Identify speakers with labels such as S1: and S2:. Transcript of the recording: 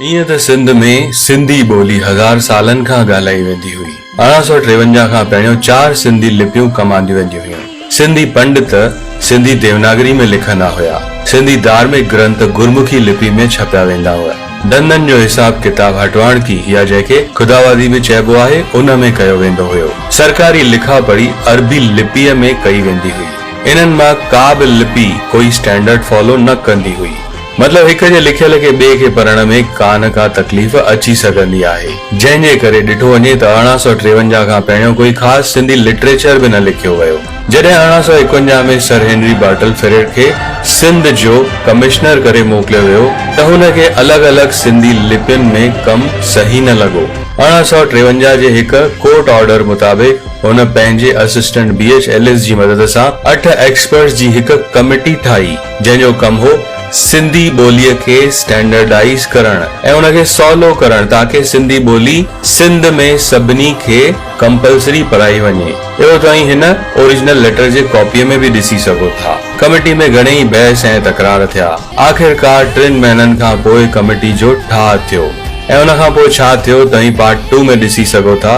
S1: ائين ته سنڌ ۾ سنڌي ٻولي هزار سالن کان ڳالهائي ويندي هئي. 1853 کان پهريون چار سنڌي لپيون ڪم آنديون وينديون هيون. سنڌي پنڊت سنڌي ديوناگري ۾ لکندا هيا. سنڌي ڌارمڪ گرنٿ گرمکي لپي ۾ ڇپيا ويندا هئا. ڌنڌن جو حساب ڪتاب هٽواڻڪي يا جنهن کي خداوادي به چئبو آهي ان ۾ ڪيو ويندو هيو. سرڪاري لکا پڙهي عربي لپيء ۾ ڪئي ويندي هئي. انهن مان ڪا به لپي ڪوئي اسٽينڊرڊ فالو نه ڪندي هئي. مطلب هڪ جي لکيل کي ٻئي کي پڙهڻ ۾ ڪا نه ڪا تڪليف اچي سگهندي آهي. جنهن جي ڪري ڏٺو وڃي ته 1853 کان پهريون ڪوئي خاص سنڌي لٽريچر به نه لکيو ويو. جڏهن 1851 ۾ سر هينري بارٽل فرير کي سنڌ جو ڪمشنر ڪري موڪليو ويو ته هن کي الڳ الڳ سنڌي لپين ۾ ڪم صحيح نه لڳو. 1853 جي هڪ ڪورٽ آرڊر مطابق هن پنهنجي اسسٽنٽ بي ايڇ ايلس جي مدد سان اٺ ايڪسپرٽس جي هڪ ڪميٽي ٺاهي. جنهن جو ڪم هو سنڌي ٻوليء کي اسٽينڊرڊائيز ڪرڻ ۽ ان کي سولو ڪرڻ تاڪه سنڌي ٻولي سنڌ ۾ سڀني کي ڪمپلسري پڙهائي وڃي. اهو توهين هن اوريجنل ليٽر جي ڪاپيء ۾ به ڏسي سگهو ٿا. ڪميٽي ۾ گهڻيئي بحث ۽ تڪرار ٿيا. آخرڪار ٽن مهينن کان پوء ڪميٽي جو ٺاهه ٿيو ۽ ان کان پوء ڇا ٿيو توهين پارٽ ٽو ۾ ڏسي سگهو ٿا.